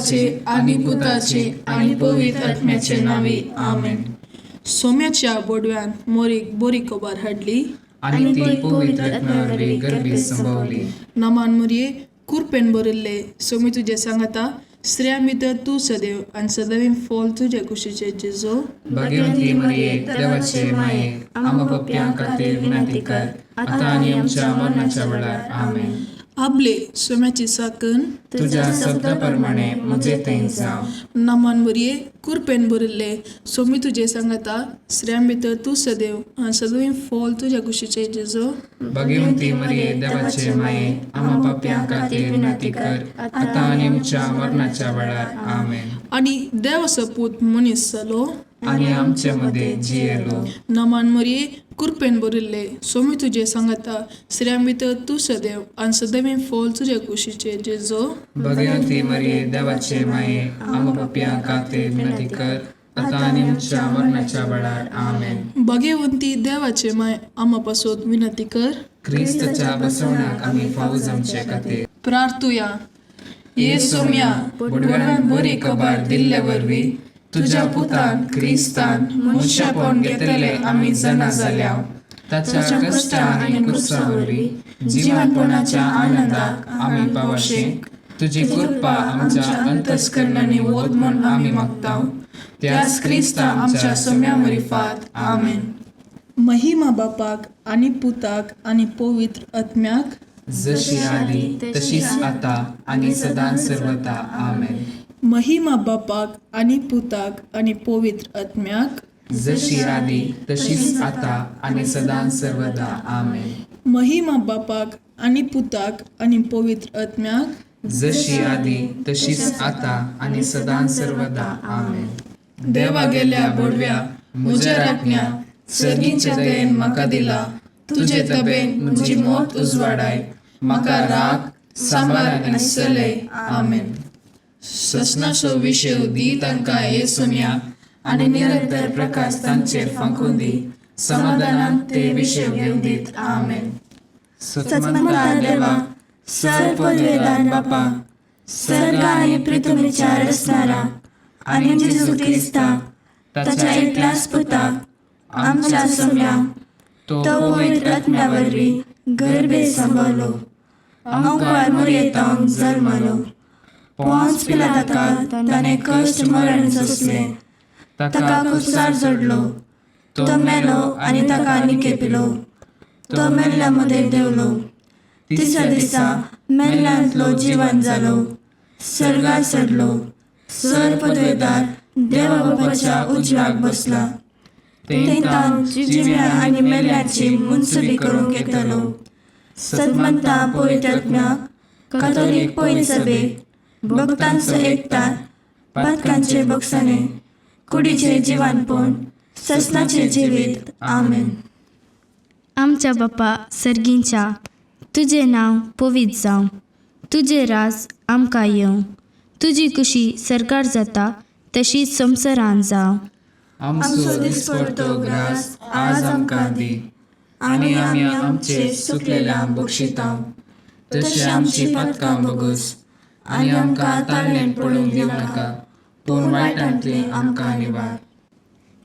बापाचे आनी पुताचे आनी पवित्र आत्म्याचे नांवी, आमेन. सोम्याच्या बोडव्यान मोरीक बरी खबर हाडली आनी ती पवित्र आत्म्या वरवीं गर्भीत संभवली. नमान मुरये, कुरपेन भरिल्ले, सोमी तुजें सांगाता, स्त्रियां भितर तूं सदैव आनी सदैव फॉल तुजे कुशीचे जेजो. भाग्यवंती मरिये, देवाचे माये, आम्हा पापयां खातीर विनंती कर, आतां आनी आमच्या मरणाच्या वेळार. आमेन. आबले सोम्याची साकन तुज्या शब्दा प्रमाणे म्हजे थंय जावं. नमान मुरये, कुरपेन भरिल्ले, सोमी तुजें सांगाता, स्त्रियां भितर तूं सदैव आनी सदैव फॉल तुज्या कुशीचे जेजो. भाग्यवंती मरिये, देवाचे माये, आम्हा पापयां खातीर विनंती कर, आतां आनी आमच्या मरणाच्या वेळार. आमेन. आनी देवाचो पूत मनीस जालो आनी आमचे मदें जियेलो. नमान मरिये, कुरपेन भरिल्ले, सोमी तुजें सांगाता, स्त्रियां भितर तूं सदैव आनी सदैव फॉल तुज्या कुशीचे जेजो. भाग्यवंती मरिये, देवाचे माये, आम्हा पापयां खातीर विनंती कर, आतां आनी आमच्या मरणाच्या वेळार. आमेन. भाग्यवंती देवाचे माय, आमा पासत विनंती कर क्रिस्ताच्या बसवण्याक आमी फावो जावचे खातीर. प्रार्थुया. ये सोम्या, बोडव्यान बरी खबर दिल्ले वरवीं तुज्या पुतान क्रिस्तान मनशापण घेतले आमी जाणा जाल्या. ताच्या कश्टा आनी कुर्सा वरवीं जिवनपणाच्या आनंदाक आमी पावशे तुजी कृपा आमच्या अंतस्करणांनी वत म्हूण आमी मागता, त्याच क्रिस्ता आमच्या सोम्या मरिफात. आमेन. महिमा बापाक आनी पुताक आनी पवित्र आत्म्याक, जशी आदी तशीच आता आनी सदां सर्वता. आमेन. महिमा बापाक आनी पुताक आनी पवित्र आत्म्याक, जशी आदी तशीच आता आनी सदां सर्वदा. आमेन. महिमा बापाक आनी पुताक आनी पवित्र आत्म्याक, जशी आदी तशीच आता आनी सदां सर्वदा. आमेन. देवा गेल्या बोडव्या, म्हज्या राखण्या, सर्गीच्या दयेन म्हाका दिला तुजे तबेन म्हजी मोत उजवाडाय, म्हाका राग सांबार आनी चलय. आमेन. ससनाचो विशय दी तांकां हे सोम्या आनी निरंतर प्रकाश तांचेर फांकून दी, समाधानान ते विशय घेवन दीत. आमेन. सतमंता देवा, सर पदवेदार बापा, सर्ग आनी पृथ्वीच्या रचणारा आनी जेजू क्रिस्ता ताच्या एकल्याच पुता आमच्या सोम्या, तो तो पवित्र आत्म्या वरवीं गर्भे संभवलो, अंकुर मुरयेतावन जल्मलो, पोंच पिलाताका ताणें कश्ट मरण सोंसलें, ताका कुसार जोडलो, तो मेलो आनी ताका निकेपिलो, तो मेल्ल्या मदें देंवलो, तिसऱ्या दिसा मेल्ल्यांतलो जिवन जालो, सर्गार चडलो, सर पदवेदार देवा बापाच्या उजव्याक बसला, थंय जिव्या आनी मेल्ल्याची मुनसुबी करूंक येतलो. सतमंता पवित्र आत्म्याक, कातोलीक पवित्र सभेक, भक्तांचो एकतार, पातकांचे बक्षाणे, कुडीचे जिवानपण, ससनाचे जिवीत. आमेन. आमच्या बापा सर्गींच्या, तुजें नांव पवित्र जावं, तुजें राज आमकां येवं, तुजी कुशी सरकार जाता तशी संवसारान जावं. आमचो दिसपडतो ग्रास आज आमकां दी, आनी आमी आमचे सुकलेल्या बक्षिता तशें आमची पातकां बगस, आनी आमकां ताळणेन पडूंक दिवं नाका, पूण वायटांतलें आमकां निवार.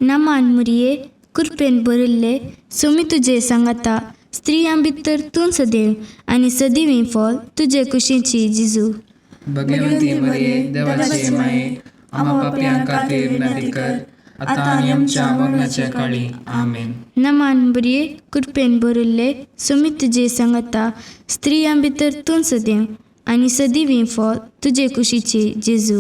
नमान मुरये, कुरपेन भरिल्ले, सोमी तुजे सांगाता, स्त्रियां भितर तूं सदैव आनी सदैव फॉल तुजे कुशीची जिजू. भगवंती मरिये, देवाचे माये, आम्हा पापयां खातीर विनंती कर, आतां आनी आमच्या मरणाच्या काळी. आमेन. नमान बरये, कुरपेन भरिल्ले, सोमी तुजे सांगाता, स्त्रियां भितर तूं सदैव आनी सदैव फॉल तुजे कुशीची जेजू.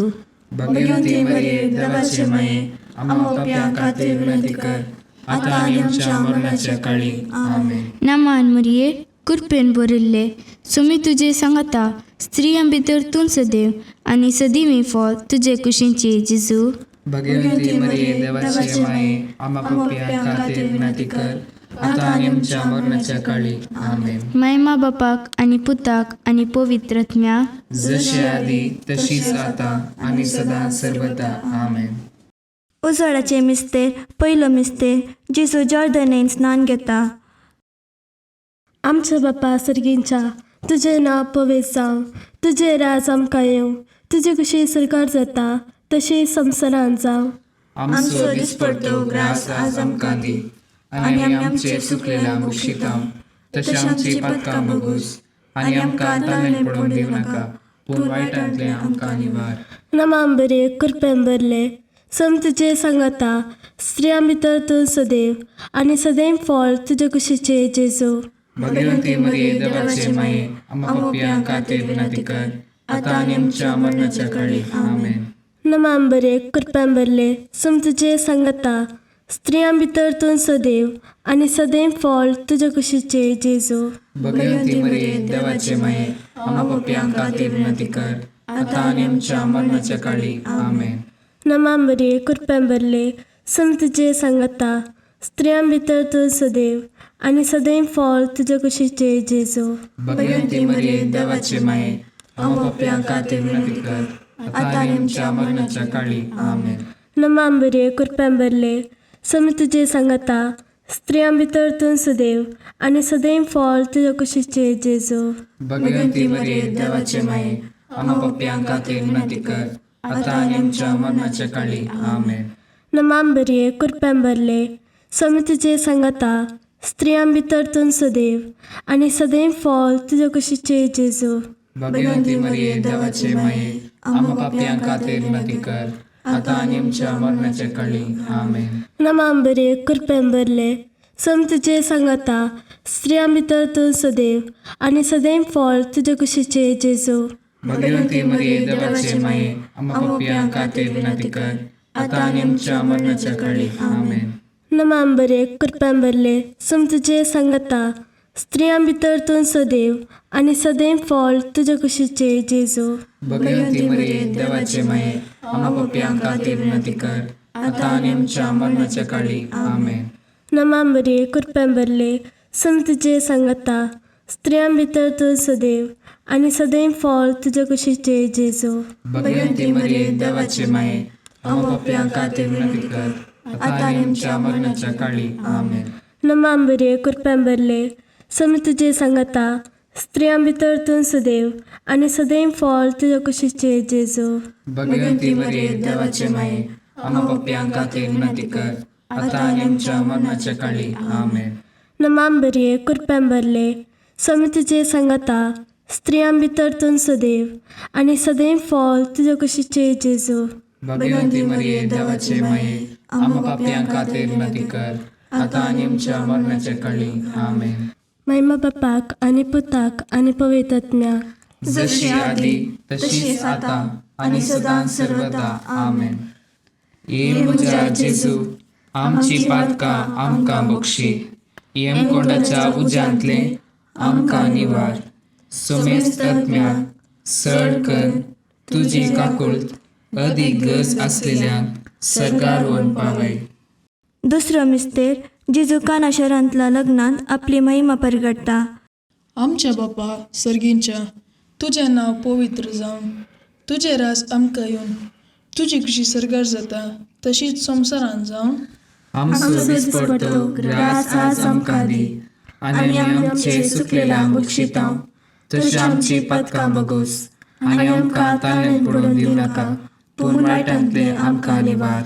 भगवंती मरिये, देवाचे माये, आम्हा पापयां खातीर विनंती कर, आतां आनी आमच्या मरणाच्या काळी. आमेन. नमान मरिये, कुरपेन भरिल्ले, सोमी तुजे सांगाता, स्त्रियां भितर तूं सदैव आनी सदैव फॉल तुजे कुशीची जेजू. भगवंती मरिये, देवाचे माये, आम्हा पापयां खातीर विनंती कर, आतां आनी आमच्या मरणाच्या काळी. आमेन. मायमा बापाक आनी पुताक आनी पवित्र आत्म्याक, जशी आदी तशीच आतां आनी सदां सर्वदा. आमेन. उजवाडाचे मिस्तेर, पयलो मिस्तेर, जेजू जॉर्दनेन स्नान घेता. आमच्या बापा सर्गींच्या, तुजें नांव पवित्र जावं, तुजें राज आमकां येवं, तुजे कशी सरकार जाता तशें संवसारांत जावं. आमचो दिसपडतो ग्रास आज आमकां दी आनी आमी आमचे चुकलेल्या बक्षितांव तशें आमची पातकां बगूस आनी आमकां ताणें पडोवन दिवं नाका पूण वायटांतलें आमकां निवार. नमाम बरे कृपेन भरले, सम तुजे सांगाता, स्त्रियां भितर तूं सदैव आनी सदैव फळ तुजे कुशीचे जेजू. भगवंती मरिये देवाचे माये, आम्हा पापयां खातीर विनंती कर आतां आनी आमच्या मरणाच्या काळी. आमेन. नमाम बरे कृपेन भरले, सम तुजे सांगाता, स्त्रियां भितर तूं सदैव आनी सदैव फळ तुजे कुशीचे जेजू. भगवंती मरिये देवाचे माये, आम्हा पापयां खातीर विनंती कर आतां आनी आमच्या मरणाच्या काळी. आमेन. नमाम बरे कृपेन भरले, सम तुजे सांगाता, स्त्रियां भितर तूं सदैव आनी सदैव फळ तुजे कुशीचे जेजू. भगवंती मरिये देवाचे माये, आम्हा पापयां खातीर विनंती कर आतां आनी आमच्या मरणाच्या काळी. आमेन. नमाम बरे कृपेन भरले, सम तुजे सांगाता, स्त्रियां भितर तूं सदैव आनी सदैव फळ तुजे कुशीचे जेजू. भगवंती मरिये देवाचे माये, आम्हा पापयां खातीर विनंती कर आतां आनी आमच्या मरणाच्या काळी. आमेन. नमाम बरे कृपेन भरले, सम तुजे सांगाता, स्त्रियां भितर तूं सदैव आनी सदैव फळ तुजे कुशीचे जेजू. भगवंती मरिये देवाचे माये, आम्हा पापयां खातीर विनंती कर आतां आनी आमच्या मरणाच्या काळी. आमेन. नमाम बरे कृपेन भरले, सम तुजे सांगाता, स्त्रियां भितर तूं सदैव आनी सदैव फळ तुजे कुशीचे जेजू. भगवंती मरिये देवाचे माये, आम्हा पापयां खातीर विनंती कर आतां आनी आमच्या मरणाच्या काळी. आमेन. नमाम बरे कृपेन भरले, सम तुजे सांगाता, स्त्रियां भितर तूं सदैव आनी सदैव फळ तुजे कुशीचे जेजू. भगवंती मरिये देवाचे माये, आम्हा पापयां खातीर विनंती कर आतां आनी आमच्या मरणाच्या काळी. आमेन. नमाम बरे कृपेन भरले, सम तुजे सांगाता, स्त्रियां भितर तूं सदैव आनी सदैव फळ तुजे कुशीचे जेजू. भगवंती मरिये देवाचे माये, आम्हा पापयां खातीर विनंती कर आतां आनी आमच्या मरणाच्या काळी. आमेन. नमाम बरे कृपेन भरले, सम तुजे सांगाता, स्त्रियां भितर तूं सदैव आनी सदैव फळ तुजे कुशीचे जेजू. भगवंती मरिये देवाचे माये, आम्हा पापयां खातीर विनंती कर आतां आनी आमच्या मरणाच्या काळी. आमेन. नमाम बरे कृपेन भरले, सम तुजे सांगाता, स्त्रियां भितर तूं सदैव आनी सदैव फळ तुजे कुशीचे जेजू. भगवंती मरिये देवाचे माये, आम्हा पापयां खातीर विनंती कर आतां आनी आमच्या मरणाच्या काळी. आमेन. महिमा बापाक आनी पुताक आनी पवित्र आत्म्याक, जशी आदी तशीच आतां आनी सदां सर्वदा. आमेन. ये म्हज्या जेजू, आमची पातकां आमकां बक्षी, यमकोंडाच्या उज्यांतलें आमकां निवार, सोमेस्त आत्म्याक सड कर तुजी काकुळट अदीक गरज आसलेल्यांक सर्गार व्हरून पावय. दुसरो मिस्तेर जेजू काना शहरांतल्या लग्नांत आपली महिमा परगटता. आमच्या बापा सर्गींच्या, तुजें नांव पवित्र जावं, तुजें राज आमकां येवन, तुजी खुशी सर्गार जाता तशीच संवसारांत जावं. आमचो दिसपडतो ग्रास आज आमकां दी आनी आमी आमचे चुकलेल्यांक बक्षितांव तशें आमची पातकां बगोस आनी आमकां ताणें पडोवन दिवं नाका पूण वायटांतलें आमकां निवार.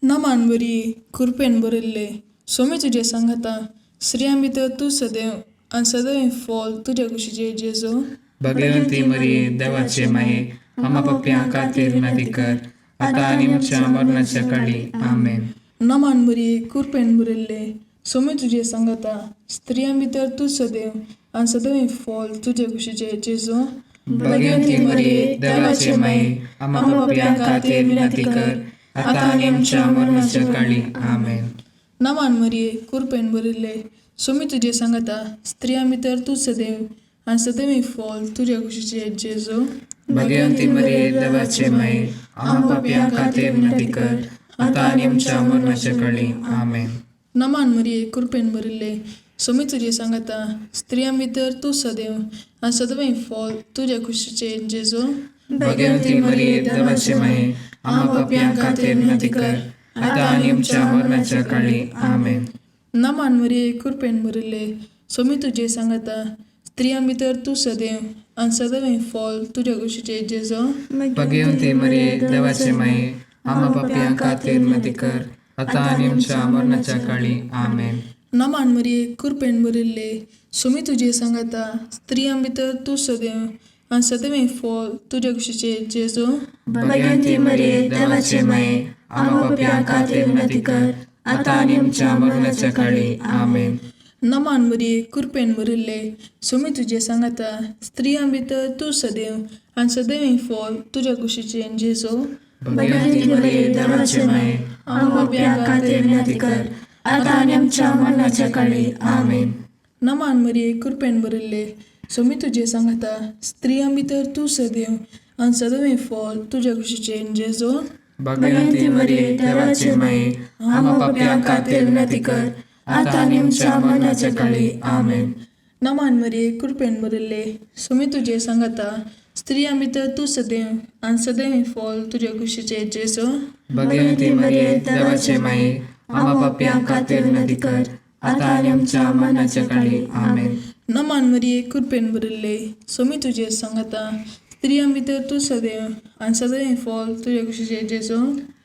नमान बरी कृपेन भरिल्ले, सोमी तुजें सांगाता, स्त्रियां भितर तूं सदैव आनी सदैव फळ तुज्या कुशीचे जेजू. भगवंती मरिये देवाचे माये, आम्हा पापयां खातीर विनंती कर आतां आनी आमच्या मरणाच्या काळी. आमेन. नमान बरी कृपेन भरिल्ले, सोमी तुजें सांगाता, स्त्रियां भितर तूं सदैव आनी सदैव फळ तुजे कुशीचे जेजू. भगवंती मरिये देवाचे माये, आम्हा पापयां खातीर विनंती कर आतां आनी आमच्या मरणाच्या काळी. आमेन. नमान मरिये कृपेन भरिल्ले, सोमी तुजें सांगाता, स्त्रियां भितर तूं सदैव आनी सदैव फळ तुज्या कुशीचे जेजू. भगवंती मरिये देवाचे माये, आम्हा पापयां खातीर विनंती कर आतां आनी आमच्या मरणाच्या काळी. आमेन. नमान मरिये कृपेन भरिल्ले, सोमी तुजें सांगाता, स्त्रियां भितर तूं सदैव आनी सदैव फळ तुज्या कुशीचे जेजू. भगवंती मरिये देवाचे माये, आम्हा पापयां खातीर विनंती कर आतां आनी आमच्या मरणाच्या काळी. आमेन. नमान मरिये कृपेन भरिल्ले, सोमी तुजें सांगाता, स्त्रियां भितर तूं सदैव आनी सदैव फॉल तुज्या कुशीचे जेजो. भगवती मरिये, देवाचे माये, आम्हा पापयां खातीर विनंती कर, आतां आनी आमच्या मरणाच्या काळी. आमेन. नमान मरिये, कृपेन भरिल्ले, सुमी तुजे सांगाता, स्त्रियां भितर तूं सदैव आनी सदैव फॉल तुज्या कुशीचे जेजो. भगवती मरिये, देवाचे माये, आम्हा पापयां खातीर विनंती कर, आतां आनी आमच्या मरणाच्या काळी. आमेन. नमान मरिये, कृपेन भरिल्ले, सुमी तुजे सांगाता, स्त्रियां भितर तूं सदैव आनी सदैव फॉल तुज्या कुशीचे जेजो. भगवती मरिये, देवाचे माये, आम्हा पापयां खातीर विनंती कर, आतां आनी आमच्या मरणाच्या काळी. आमेन. नमान मरिये, कृपेन भरिल्ले, सोमी तुजे सांगाता, स्त्रियां भितर तूं सदैव आनी सदैव फॉल तुज्या कुशीचे जेजो. भगवती मरिये, देवाचे माये, आम्हा पापयां खातीर विनंती कर, आतां आनी आमच्या मरणाच्या काळी. आमेन. नमान मरिये, कृपेन भरिल्ले, सोमी तुजे सांगाता, स्त्रियां भितर तूं सदैव आनी सदैव फॉल तुज्या कुशीचे जेजो. भगवती मरिये, देवाचे माये, आम्हा पापयां खातीर विनंती कर, आतां आनी आमच्या मरणाच्या काळी. आमेन. नमान मरिये, कृपेन भरिल्ले, सोमी तुजे सांगाता, स्त्रियां भितर तूं सदैव आनी सदैव फॉल तुज्या कुशीचे जेजो.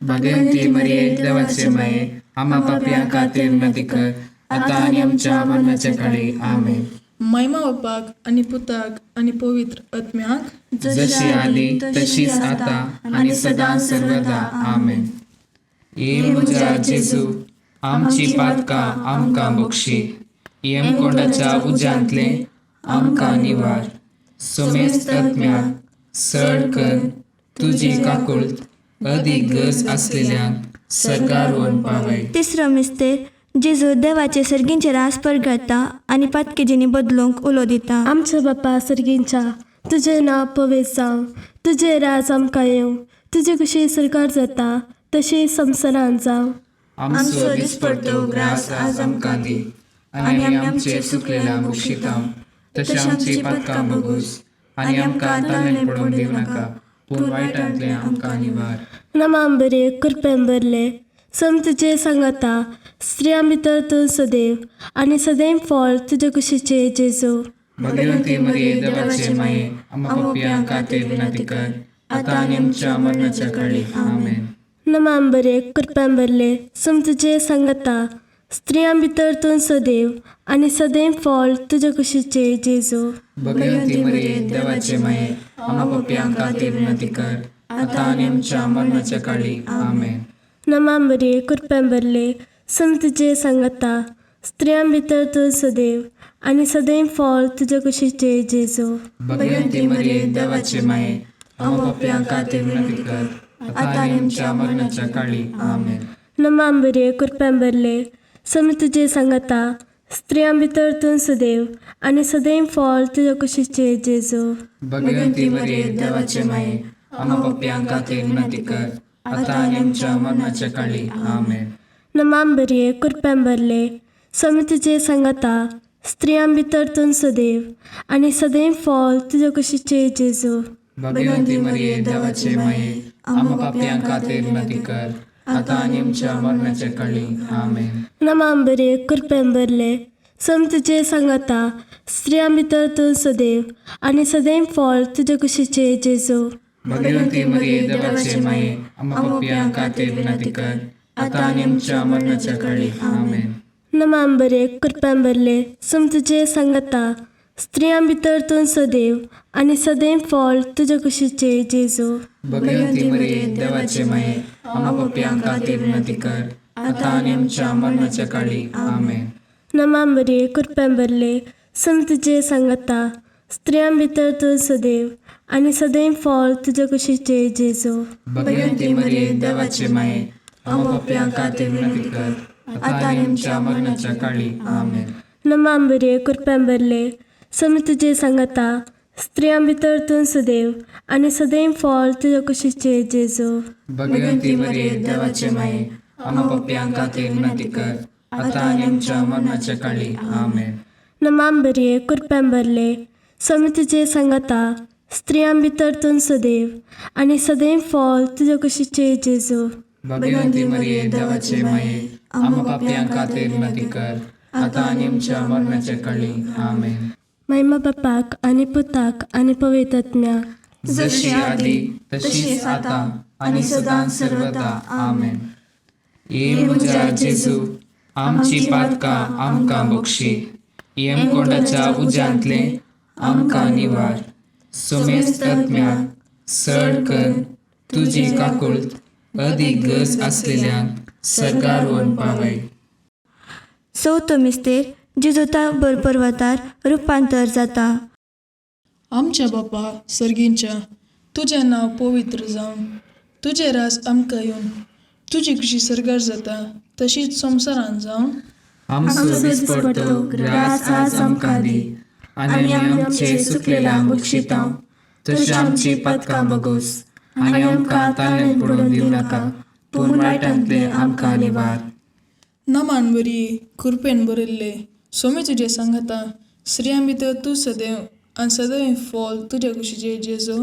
भगवती मरिये, देवाचे माये, आम्हा पापयां खातीर विनंती कर, आतां आनी आमच्या मरणाच्या काळी. आमेन. महिमा बापाक आनी पुताक आनी पवित्र आत्म्याक, जशी आदी तशीच आता आनी सदां सर्वदा. आमेन. ये म्हज्या जेजू, आमची पातकां आमकां बक्षी, यमकोंडाच्या उज्यांतले आमकां निवार, सोमेस्त आत्म्याक सड कर तुजी काकुळट अदीक गरज आसलेल्यांक सर्गार व्हरून पावय. तिसरो मिस्तेर, जेजू देवाचे सर्गींचे रास परगळता आनी पातकेजींनी बदलूंक उलो दिता. आमच्या बापा सर्गींच्या, तुजें नांव पवित्र जावं, तुजें राज आमकां येवं, तुजी कुशी सरकार जाता तशी संवसारांत जावं. आमचो दिसपडतो ग्रास आज आमकां दी, आनी आमी आमचे चुकलेल्या बक्षिता तशें आमची पातकां बगूस, आनी आमकां ताणें पडोवंक दिवं नाका, पूण वायटांतलें आमकां निवार. नमाम बरे, कृपेन भरले, सम तुजे सांगाता, स्त्रियां भितर तूं सदैव आनी सदैव फळ तुजे कुशीचे जेजू. भगवती मरिये, देवाचे माये, आम्हा पापयां खातीर विनंती कर, आतां आनी आमच्या मरणाच्या काळी. आमेन. नमाम बरे, कृपेन भरले, सम तुजे सांगाता, स्त्रियां भितर तूं सदैव आनी सदैव फळ तुजे कुशीचे जेजू. भगवती मरिये, देवाचे माये, आम्हा पापयां खातीर विनंती कर, आतां आनी आमच्या मरणाच्या काळी. आमेन. नमाम बरे, कृपेन भरले, सम तुजे सांगाता, स्त्रियां भितर तूं सदैव आनी सदैव फळ तुजे कुशीचे जेजू. भगवती मरिये, देवाचे माये, आम्हा पापयां खातीर विनंती कर, आतां आनी आमच्या मरणाच्या काळी. आमेन. नमाम बरे, कृपेन भरले, सम तुजे सांगाता, स्त्रियां भितर तूं सदैव आनी सदैव फळ तुजे कुशीचे जेजू. भगवती मरिये, देवाचे माये, आम्हा पापयां खातीर विनंती कर, आतां आनी आमच्या मरणाच्या काळी. आमेन. नमाम बरे, कृपेन भरले, सम तुजे सांगाता, स्त्रियां भितर तूं सदैव आनी सदैव फळ तुजे कुशीचे जेजू. भगवती मरिये, देवाचे माये, आम्हा पापयां खातीर विनंती कर, आतां आनी आमच्या मरणाच्या काळी. आमेन. नमाम बरे, कृपेन भरले, सम तुजे सांगाता, स्त्रियां भितर तूं सदैव आनी सदैव फळ तुजे कुशीचे जेजू. भगवती मरिये, देवाचे माये, आम्हा पापयां खातीर विनंती कर, आतां आनी आमच्या मरणाच्या काळी. आमेन. नमाम बरे, कृपेन भरले, सम तुजे सांगाता, स्त्रियां भितर तूं सदैव आनी सदैव फळ तुजे कुशीचे जेजू. भगवती मरिये, देवाचे माये, आम्हा पापयां खातीर विनंती कर, आतां आनी आमच्या मरणाच्या काळी. आमेन. नमाम बरे, कृपेन भरले, सम तुजे सांगाता, स्त्रियां भितर तूं सदैव आनी सदैव फळ तुजे कुशीचे जेजू. भगवती मरिये, देवाचे माये, आम्हा पापयां खातीर विनंती कर, आतां आनी आमच्या मरणाच्या काळी. आमेन. नमाम बरे, कृपेन भरले, सम तुजे सांगाता, स्त्रियां भितर तूं सदैव आनी सदैव फळ तुजे कुशीचे जेजू. भगवती मरिये, देवाचे माये, आम्हा पापयां खातीर विनंती कर, आतां आनी आमच्या मरणाच्या काळी. आमेन. नमाम बरे, कृपेन भरले, सम तुजे सांगाता, स्त्रियां भितर तूं सदैव आनी सदैव फळ तुजे कुशीचे जेजू. भगवती मरिये, देवाचे माये, आम्हा पापयां खातीर विनंती कर, आतां आनी आमच्या मरणाच्या काळी. आमेन. महिमा बापाक आनी पुताक आनी पवित्र आत्म्याक. जशी आदी तशीच आता आनी सदां सर्वदा. आमेन. ये म्हज्या जेजू, आमची पातकां आमकां बक्षी, यमकोंडाच्या उज्यांतले आमकां निवार, सुमेस्त आत्म्याक सड कर तुजी काकुळट अदीक गरज आसलेल्यांक सरकार व्हरून पावय. चवथो मिस्तेर जेजू ताबोर पर्वतार रुपांतर जाता. आमच्या बापा सर्गींच्या, तुजें नांव पवित्र जावं, तुजें राज आमकां येवन, तुजी खुशी सर्गार जाता तशीच संवसारांत जावं. आमचो दिसपडतो ग्रास आज आमकां दी आनी आमी आमचे सुकलेल्यांक बक्षिता तशी आमची पातकां बगोस आनी आमकां ताळ्यांत पडून दिवं नाका, पूण वायटांतले आमकां निवार. नमान बरी कृपेन भरिल्ले, सोमी तुजें सांगाता, स्त्रियां भितर तूं सदैव आनी सदैव फॉल तुज्या कुशीचे जेजू.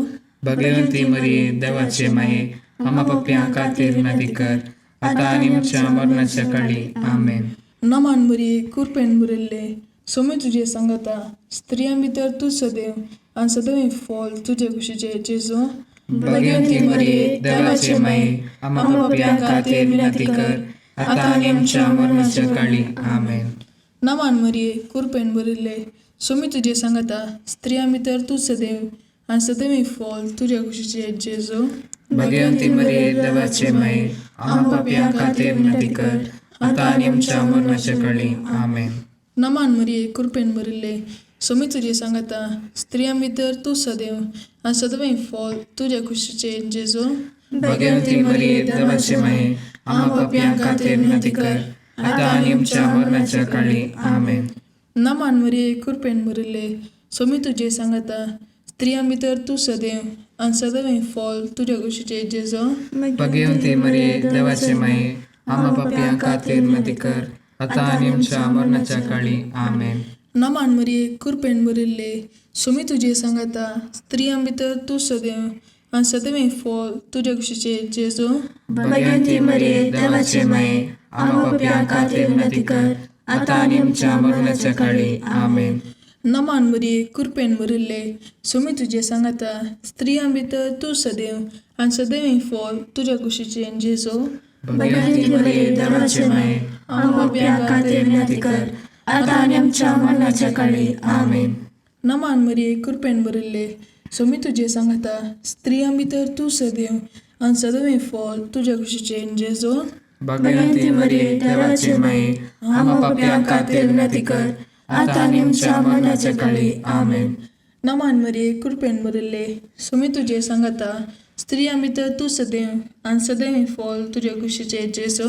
भगवंती मरिये, देवाचे माये, आमा पप्प्यां खातीर विनंती कर, आतां आनी आमच्या मरणाच्या काळी. आमेन. नमान बरी कृपेन भरिल्ले, सोमी तुजें सांगाता, स्त्रियां भितर तूं सदैव आनी सदैव फॉल तुज्या कुशीचे जेजू. भगवंती मरिये, देवाचे माये, आमा पप्प्यां खातीर विनंती कर, आतां आनी आमच्या मरणाच्या काळी. आमेन. नमान मरिये कृपेन भरिल्ले, सोमी तुजें सांगाता, स्त्रियां भितर तूं सदैव आनी सदैव फॉल तुज्या कुशीचे जेजू. भगवंती मरिये, देवाचे माये, आमा पापयां खातीर विनंती कर, आतां आनी आमच्या मरणाच्या काळी. आमेन. नमान मरिये कृपेन भरिल्ले, सोमी तुजें सांगाता, स्त्रियां भितर तूं सदैव आनी सदैव फॉल तुज्या कुशीचे जेजू. भगवंती मरिये, देवाचे माये, आमा पापयां खातीर विनंती कर, आतां आनी आमच्या मरणाच्या काळी. आमेन. नमान मरिये कृपेन भरिल्ले, सोमी तुजें सांगाता, स्त्रियां भितर तूं सदैव आनी सदैव फॉल तुज्या कुशीचे जेजू. भगवंती मरिये, देवाचे माये, आमा पापयां खातीर विनंती कर, आतां आनी आमच्या मरणाच्या काळी. आमेन. नमान मरिये कृपेन भरिल्ले, सोमी तुजें सांगाता, स्त्रियां भितर तूं सदैव आनी सदैव फॉल तुज्या कुशीचे जेजू. भगवंती मरिये, देवाचे माये, आमा पापयां खातीर विनंती कर, आतां आनी आमच्या मरणाच्या काळी. आमेन. नमान मरिये कृपेन भरिल्ले, सोमी तुजें सांगाता, स्त्रियां भितर तूं सदैव आनी सदैव फॉल तुज्या कुशीचे जेजू. भगवंती मरिये, देवाचे माये, आमा पापयां खातीर विनंती कर, आतां आनी आमच्या मरणाच्या काळी. आमेन. नमान मरिये कृपेन भरिल्ले, सोमी तुजें सांगाता, स्त्रियां भितर तूं सदैव आनी सदैव फॉल तुज्या कुशीचे जेजू. भगवंती मरिये, देवाचे माये, आमा पापयां खातीर विनंती कर, आतां आनी आमच्या मरणाच्या काळी. आमेन. नमान मरिये कृपेन भरिल्ले, सोमी तुजें सांगाता, स्त्रियां भितर तूं सदैव आनी सदैव फॉल तुज्या कुशीचे जेजू.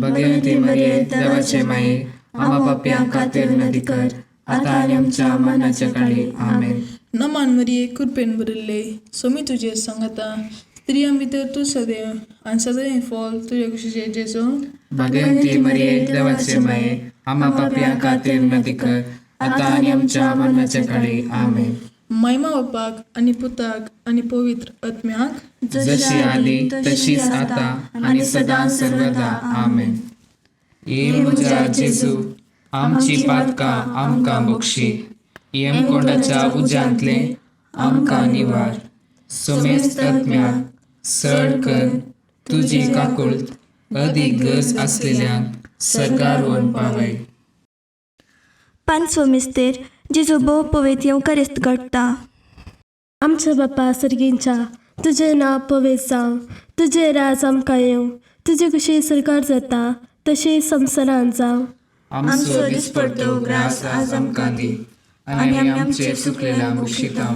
भगवंती मरिये, देवाचे माये, आमा पापयां खातीर विनंती कर, आतां आनी आमच्या मरणाच्या काळी. आमेन. नमान मरिये कृपेन भरिल्ले, सोमी तुजें सांगाता, स्त्रियां भितर तूं सदैव आनी सदैव फॉल तुज्या कुशीचे जेजू. भगवंती मरिये, देवाचे माये, आमा पापयां खातीर विनंती कर, आतां आनी आमच्या मरणाच्या काळी. आमेन. महिमा बापाक आनी पुताक आनी पवित्र आत्म्याक, जशी आदी तशीच आता आनी सदां सर्वदा. आमेन. ये म्हज्या जेजू, आमची पातकां आमकां बक्षी, यमकोंडाच्या उज्यांतले आमकां निवार, सुमेस्त आत्म्याक सड कर तुजी काकुळट अदीक गरज आसलेल्यांक सर्गार व्हरून पावय. पांचवो मिस्तेर जेजू भोव पवित्र येवकारिस्त घडटा. आमच्या बापा सर्गींच्या, तुजें नांव पवित्र जावं, तुजें राज आमकां येवं, तुजी खुशी सरकार जाता तशी संवसारांत जावं. आमचो दिसपडतो ग्रास आज आमकां दी आनी आमी आमचे सुकलेल्या बक्षिता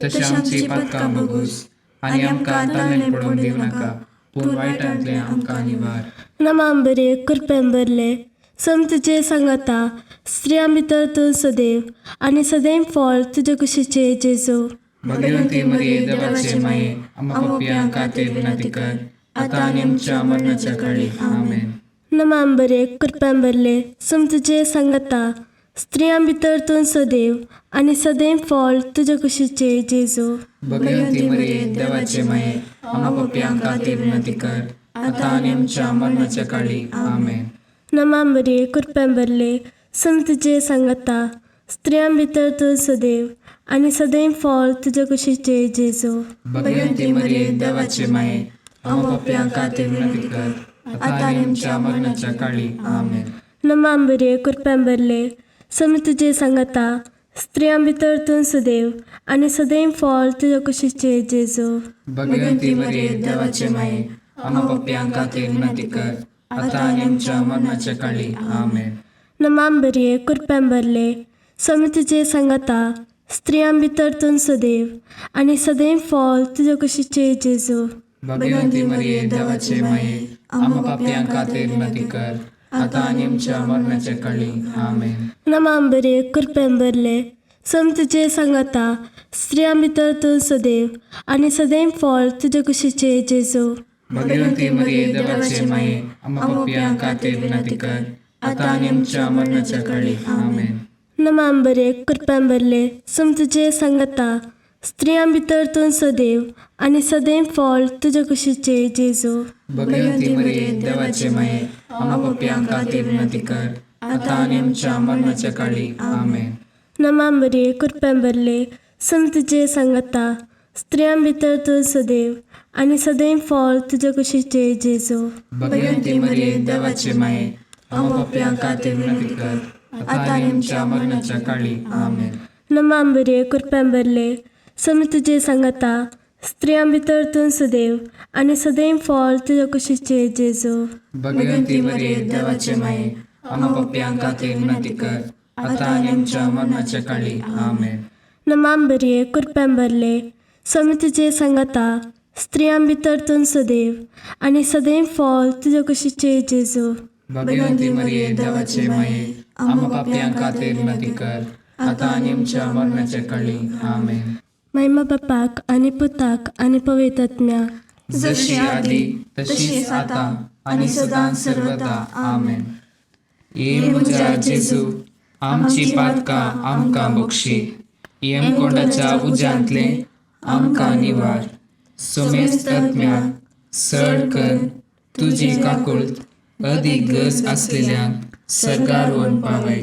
तशें आमची पातकां बगूस आनी आमकां ताणें पडून दिवं नाका, पूण वायटांतलें आमकां निवार. नमाम बरे कृपेन भरले, सम तुजे सांगाता, स्त्रियां भितर तूं सदैव आनी सदैव फळ तुजे कुशीचे जेजू. भगवंती मरिये, देवाचे माये, आम्हा पापयां खातीर विनंती कर, आतां आनी आमच्या मरणाच्या काळी. आमेन. नमाम बरे कृपेन भरले, सम तुजे सांगाता, स्त्रियां भितर तूं सदैव आनी सदैव फळ तुजे कुशीचे जेजू. भगवंती मरिये, देवाचे माये, आम्हा पापयां खातीर विनंती कर, आतां आनी आमच्या मरणाच्या काळी. आमेन. नमाम बरे कृपेन भरले, सम तुजे सांगाता, स्त्रियां भितर तूं सदैव आनी सदैव फळ तुजे कुशीचे जेजू. भगवंती मरिये, देवाचे माये, आम्हा पापयां खातीर विनंती कर, आता आनी आमच्या मरणाच्या काळी. आमेन. नमा मरिये, कृपेन भरले, स्वामी तुजे सांगाता, स्त्रियां भितर तूं सदैव आनी सदैव फळ तुजे कुशीचे जेजू. भगवंती मरिये, देवाचे माये, आम्हा पापयां खातीर विनंती कर, आता आनी आमच्या मरणाच्या काळी. आमेन. नमा मरिये, कृपेन भरले, स्वामी तुजे सांगाता, स्त्रियां भितर तूं सदैव आनी सदैव फळ तुजे कुशीचे जेजू. भगवंती मरिये, देवाचे माये, आम्हा पापयां खातीर विनंती कर, आता आनी आमच्या मरणाच्या काळी. आमेन. नमा मरिये, कृपेन भरले, स्वामी तुजे सांगाता, स्त्रियां भितर तूं सदैव आनी सदैव फळ तुजे कुशीचे जेजू. भगवंती मरिये, देवाचे माये, आम्हा पापयां खातीर विनंती कर, आता आनी आमच्या मरणाच्या काळी. आमेन. नमा मरिये, कृपेन भरले, स्वामी तुजे सांगाता, स्त्रियां भितर तूं सदैव आनी सदैव फळ तुजे कुशीचे जेजू. भगवंती मरिये, देवाचे माये, आम्हा पापयां खातीर विनंती कर, आता आनी आमच्या मरणाच्या काळी. आमेन. नमा मरिये, कृपेन भरले, स्वामी तुजे सांगाता, स्त्रियां भितर तूं सदैव आनी सदैव फळ तुजे कुशीचे जेजू. भगवंती मरिये, देवाचे माये, आम्हा पापयां खातीर विनंती कर, आता आनी आमच्या मरणाच्या काळी. आमेन. नमा मरिये, कृपेन भरले, स्वामी तुजे सांगाता, स्त्रियां भितर तूं सदैव आनी सदैव फळ तुजे कुशीचे जेजू. भगवंती मरिये, देवाचे माये, आम्हा पापयां खातीर विनंती कर, आता आनी आमच्या मरणाच्या काळी. आमेन. नमा मरिये, कृपेन भरले, स्वामी तुजे सांगाता, स्त्रियां भितर तूं सदैव आनी सदैव फळ तुजे कुशीचे जेजू. भगवंती मरिये, देवाचे माये, आम्हा पापयां खातीर विनंती कर, आता आनी आमच्या मरणाच्या काळी. आमेन. महिमा बापाक आनी पुताक आनी पवित्र आत्म्याक, जशी आदी तशीच आता आणि सदां सर्वदा. आमेन. ये म्हज्या जेजू, आमची पातकां आमकां बक्षी, येमकोंडाच्या उज्यांतले आमकां निवार, सोमेस्त आत्म्याक सड कर तुजी काकुळत अदीक गरज आसलेल्यांक सर्गार व्हरून पावय.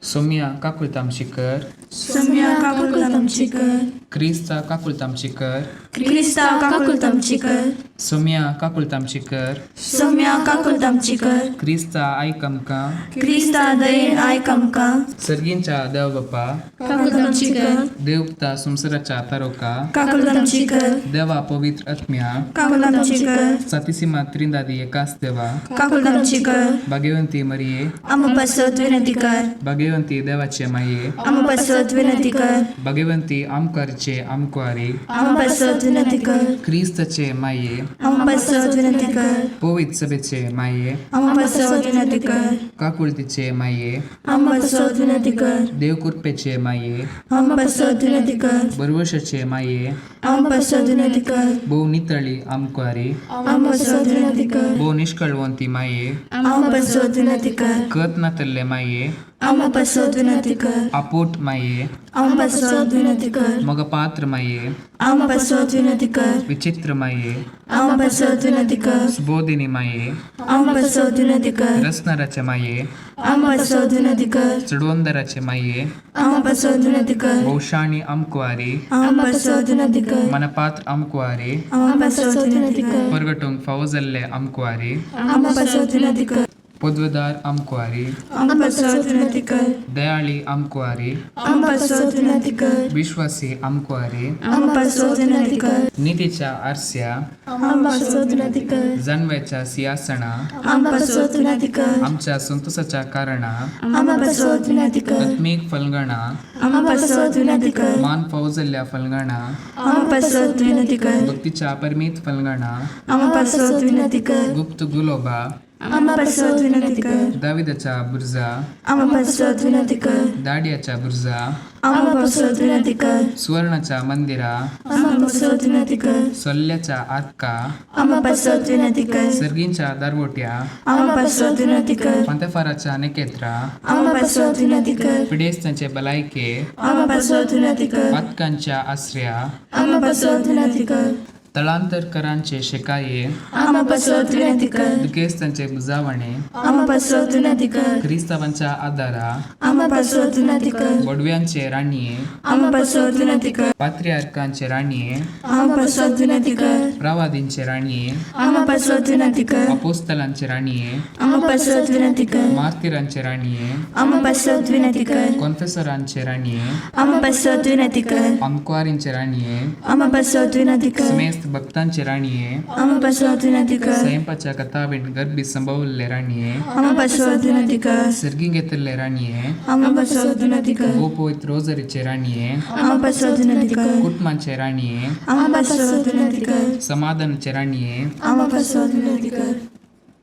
सोम्या काकुळत आमची कर. सोम्या काकुळत आमची कर. क्रिस्ता काकुळत आमची कर. क्रिस्ता काकुळत आमची कर. सोम्या काकुळत आमची कर. सोम्या काकुळत आमची कर. क्रिस्ता आयक आमकां. क्रिस्ता दयेन आयक आमकां. सर्गींच्या देव बापा, काकुळत आमची कर. देवता संवसाराच्या तारोका, काकुळत आमची कर. देवा पवित्र आत्म्या, काकुळत आमची कर. सातीसीमा त्रिंदादी एकाच देवा, काकुळत आमची कर. भाग्यवंती मरिये, आम्हा पासत विनंती कर. भाग्यवंती देवाचे माये, आम्हा पासत विनंती कर. भाग्यवंती आमकारचे आमकुवारी, आम्हा पासत विनंती कर. क्रिस्ताचे माये, आम्हा पासत विनंती कर. पवित्र सभेचे माये, आम्हा पासत विनंती कर. काकुळतीचे माये, आम्हा पासत विनंती कर. देवकृपेचे माये, आम्हा पासत विनंती कर. बरवशाचे माये, आम्हा पासत विनंती कर. भोव नितळी आमकुवारी, आम्हा पासत विनंती कर. भोव निष्कळवंती माये, आम्हा पासत विनंती कर. कत नातल्ले माये, आम्हा पासत विनंती कर. आपोट माये, आम्हा पासत विनंती कर. मगपात्र माये, आम्हा पासत विनंती कर. विचित्र माये, आम्हा पासत विनंती कर. सुबोधिनी माये, आम्हा पासत विनंती कर. रसनाराचे माये, आम्हा पासत विनंती कर. चडवंदराचे माये, आम्हा पासत विनंती कर. भोवशाणी आमकुवारी, आम्हा पासत विनंती कर. मनपात्र आमकुवारी, आम्हा पासत विनंती कर. परगटूंक फावो जाल्ले आमकुवारी, आम्हा पासत विनंती कर. पदवेदार आमकुवारी, आम्हा पासत विनंती कर. दयाळी आमकुवारी, आम्हा पासत विनंती कर. विश्वासी आमकुवारी, आम्हा पासत विनंती कर. नितीच्या आरस्या, आम्हा पासत विनंती कर. जानव्याच्या सिंहासना, आम्हा पासत विनंती कर. आमच्या संतोषाच्या कारणा, आम्हा पासत विनंती कर. आत्मीक फलगणा, आम्हा पासत विनंती कर. मान फावो जाल्ल्या फलगणा, आम्हा पासत विनंती कर. भक्तीच्या परमीत फलगणा, आम्हा पासत विनंती कर. गुप्त गुलोबा, आम्हा पासत विनंती कर. दाविदाच्या बुर्जा, आम्हा पासत विनंती कर. दाडियाच्या बुर्जा, आम्हा पासत विनंती कर. सुवर्णाच्या मंदिरा, आम्हा पासत विनंती कर. सोल्ल्याच्या आरका, आम्हा पासत विनंती कर. सर्गींच्या दारवोट्या, आम्हा पासत विनंती कर. पंतफाराच्या नेकेत्रा, आम्हा पासत विनंती कर. पिडेस्तांचे भलायके, आम्हा पासत विनंती कर. पातकांच्या आसऱ्या, आम्हा पासत विनंती कर. तळांतरकरांचे शेकाये, आमा पासत विनंती कर. दुखेस्तांचे बुजावणे, आमा पासत विनंती कर. क्रिस्तावांच्या आदारा, आमा पासत विनंती कर. बोडव्यांचे राणये, आमा पासत विनंती कर. पात्रियार्कांचे राणये, आमा पासत विनंती कर. प्रवादींचे राणये, आमा पासत विनंती कर. अपोस्तलांचे राणये, आमा पासत विनंती कर. मार्तिरांचे राणये, आमा पासत विनंती कर. कॉन्फेसरांचे राणये, आमा पासत विनंती कर. अंकवारींचे राणये, आमा पासत विनंती कर. समेस्त भक्तांचे राणये, आमा पासत विनंती कर. स्वयंपाच्या कथावीण गर्भी संभवल्ले राणये, आमा पासत विनंती कर. सर्गी घेतल्ले राणये, आमा पासत विनंती कर. गोपोयत रोजरीचे राणये, आमा पासत विनंती कर. कुटुंबांचे राणये, आमा पासत विनंती कर. समाधानाचे राणये, आमा पासत विनंती कर.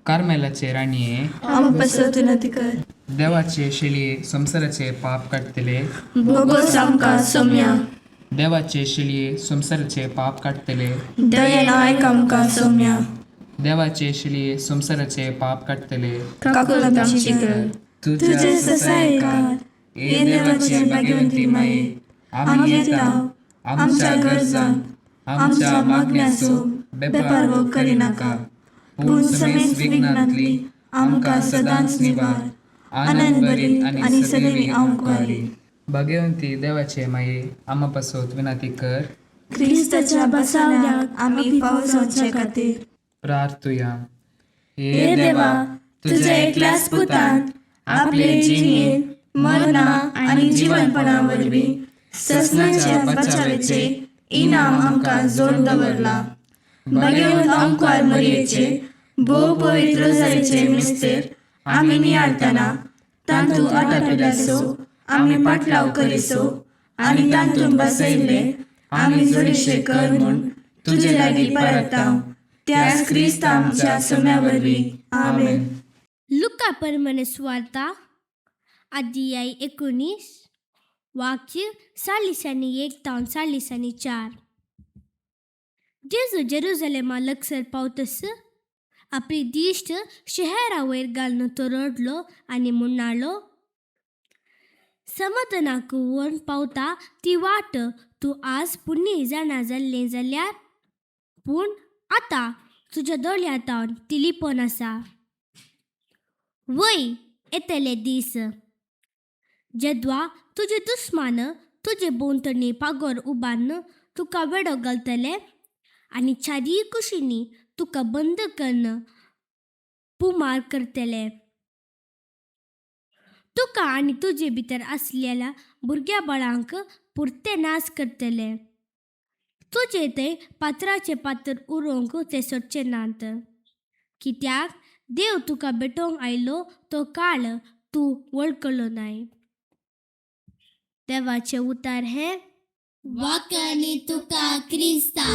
कार्मेलाचे राणये, आमा पासत विनंती कर. देवाचे शेळये संवसाराचे पाप काडटले, बोगोस आमकां सोम्या. देवाचे शेळये संवसाराचे पाप काडटले, दयेन आयक आमकां सोम्या. देवाचे शेळये संवसाराचे पाप काडटले, काकुळ आमची कर. तुझ्या ससायकार हे देवाचे भाग्यवंती माये, आमी येता आमच्या गरजांक आमच्या मागण्याचो बेपारवो करिनाका, पूण समेस्त विघ्नांतली आमकां सदांच निवार, आनंद भरीत आनी सदैवी आमकां. भाग्यवंती देवाचे माये, आमा पासत विनंती कर. क्रिस्ताच्या बसावण्याक आमी फावो जावचे खातीर. प्रार्थुया. हे देवा, तुझ्या एकल्याच पुतान आपले जिणेंत मरणा आनी जिवनपणा वरवीं ससनाच्या बचावेचे इनाम आमकां जोड दवरला. भाग्यवंत आमकार मरयेचे भोव पवित्र रोजारीचे मिस्तेर आमी नियाळतना तांतू आटापिल्याचो आमी पाटलाव करिसो आनी तांतून बसयल्ले आमी जोडीशे कर म्हूण तुजे लागीं परताव, त्याच क्रिस्त आमच्या सम्या वरवीं. आमेन. लुका परमने सुवार्ता अध्याय 19 वाक्य 41 तावन 44. जेजू जेरुजलेमा लगसर पावतस आपली दिश्ट शहरा वयर घालून तो रडलो आनी म्हणलो, समतनाक व्हरून पावता ती वाट तूं आज पुण्य जाणा जाल्लें जाल्यार, पूण आतां तुज्या दोळ्यां तावन ती लिपोन आसा. वय येतले दीस जेद्वा तुजे दुस्मान तुजे भोंवतणी पागोर उबारून तुका वेडो घालतले आनी चारीय कुशींनी तुका बंद कन्न पुमार करतले. तुका आनी तुजे भितर आसलेल्या भुरग्या बाळांक पुरते नाश करतले. तुजे थंय पात्राचे पात्र उरोवंक ते सोडचे नात, कित्याक देव तुका भेटोवंक आयलो तो काळ तूं वळखलो नाय. देवाचें उतार हें वाकणी तुका क्रिस्ता.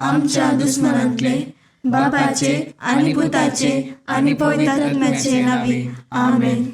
आमच्या दुस्मनांतले बापाचे आनी पुताचे आनी पवित्र आत्म्याचे नांवी. आमेन.